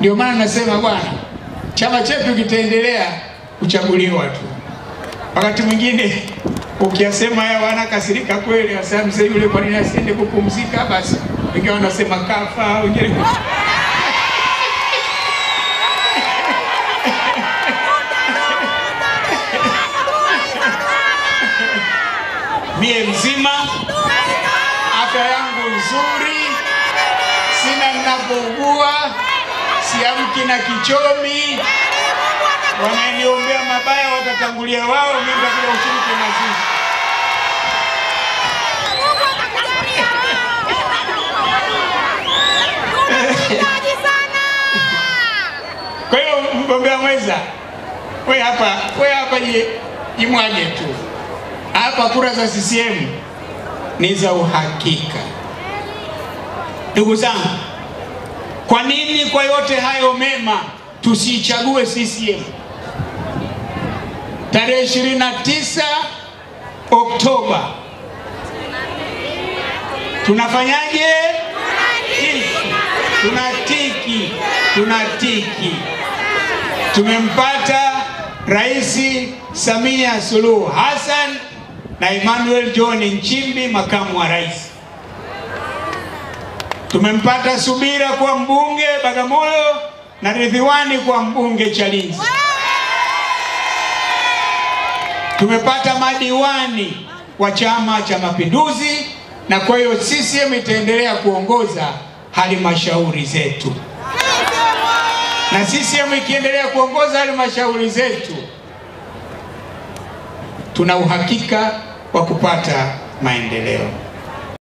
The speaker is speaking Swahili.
Ndio maana nasema bwana, chama chetu kitaendelea kuchaguliwa tu. Wakati mwingine ukiyasema haya wanakasirika kweli, wasema mzee yule kwa nini asiende kupumzika? Basi wengine wanasema kafa, wengine mie mzima, afya yangu nzuri, sina ninapougua, siamki na kichomi. Wananiombea mabaya watatangulia wao, mimi nitakuja kushiriki mazishi. Kwa hiyo mgombea mwenza, wewe hapa jimwaje tu. Hapa kura za CCM ni za uhakika. Ndugu zangu, kwa nini kwa yote hayo mema tusichague CCM? Tarehe 29 Oktoba tunafanyaje? Tunatiki, tunatiki. Tumempata Rais Samia Suluhu Hassan na Emmanuel John Nchimbi makamu wa rais. Tumempata Subira kwa mbunge Bagamoyo na Ridhiwani kwa mbunge Chalinze. Tumepata madiwani wa Chama cha Mapinduzi, na kwa hiyo CCM itaendelea kuongoza halmashauri zetu. Na CCM ikiendelea kuongoza halmashauri zetu, tuna uhakika wa kupata maendeleo.